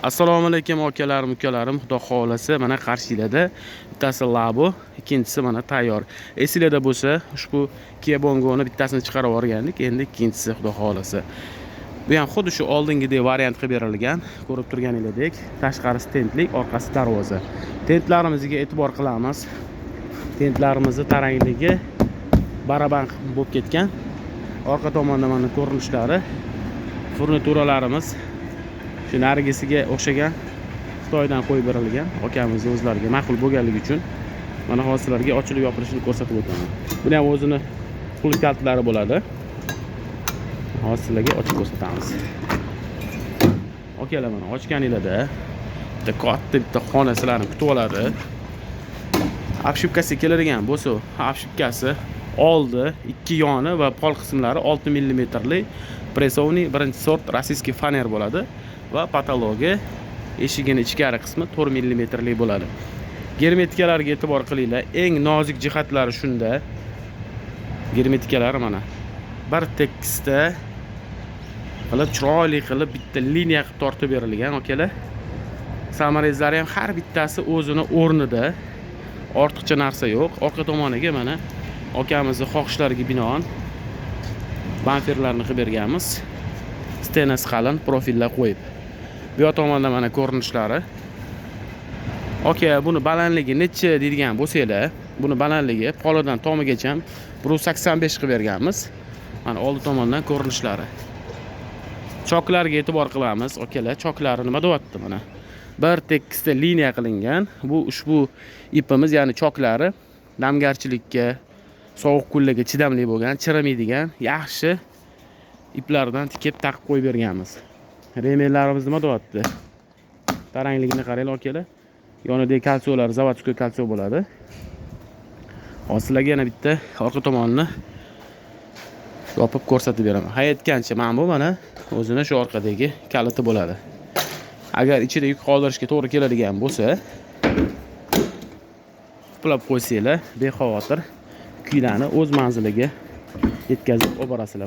Assalomu alaykum, akalarim, ukalarim. Xudo xohlasa, mana qarshinglarda bittasi Labo, ikkinchisi mana tayyor. Esinglarda bo'lsa, ushbu Kia Bongoni bittasini chiqarib yuborgandik, endi ikkinchisi, xudo xohlasa. Bu ham xuddi shu oldingidek variant qilib berilgan. Ko'rib turganingizdek, tashqarisi tentlik, orqasi darvoza. Tentlarimizga e'tibor qilamiz. Tentlarimizni tarangligi baraban bo'lib ketgan. Orqa tomonda mana ko'rinishlari. Furnituralarimiz shu narigisiga o'xshagan, Xitoydan qo'yib berilgan. Akamizni o'zlariga ma'qul bo'lganligi uchun mana hozir sizlarga ochilib yopilishini ko'rsatib o'taman. Buni ham o'zini qulf kalitlari bo'ladi. Hozir sizlarga ochib ko'rsatamiz. Akalar, mana ochganinglarda bitta katta bitta xona sizlarni kutib oladi. Обшивка siga keladigan bo'lsa, обшивка si oldi, ikki yoni va pol qismlari 6 millimetrli прессованный birinchi sort российский faner bo'ladi va потолок i, eshigini ichkari qismi 4 millimetrli bo'ladi. Germetikalarga e'tibor qilinglar. Eng nozik jihatlari shunda. Germetikalar mana bir tekisda qilib, chiroyli qilib, bitta liniya qilib tortib berilgan, akalar. Саморез lari ham har bittasi o'zini o'rnida. Ortiqcha narsa yo'q. Orqa tomoniga mana akamizni xohishlariga binoan bamperlarni qilib berganmiz. Стена si qalin profillar qo'yib. Bu yoq tomonda mana ko'rinishlari. Aka, buni balandligi necha deydigan bo'lsanglar, buni balandligi polidan tomigacha 185 qilib berganmiz. Mana oldi tomondan ko'rinishlari. Choklarga e'tibor qilamiz, akalar. Choklari nima deyapti mana. Bir tekisda liniya qilingan. Bu ushbu ipimiz, ya'ni choklari namgarchilikka, sovuq kunlarga chidamli bo'lgan, chirimaydigan yaxshi iplardan tikib taqib qo'yib berganmiz. Ремень larimiz nima deyapti? Tarangligini qaranglar, akalar. Yonidagi кольцо lar заводской кольцо bo'ladi. Hozir sizlarga yana bitta orqa tomonini yopib ko'rsatib beraman. Ha, aytgancha, mana bu mana o'zini shu orqadagi kaliti bo'ladi. Agar ichida yuk qoldirishga to'g'ri keladigan bo'lsa, qulflab qo'ysanglar, bexavotir yuklarni o'z manziliga yetkazib olib borasizlar.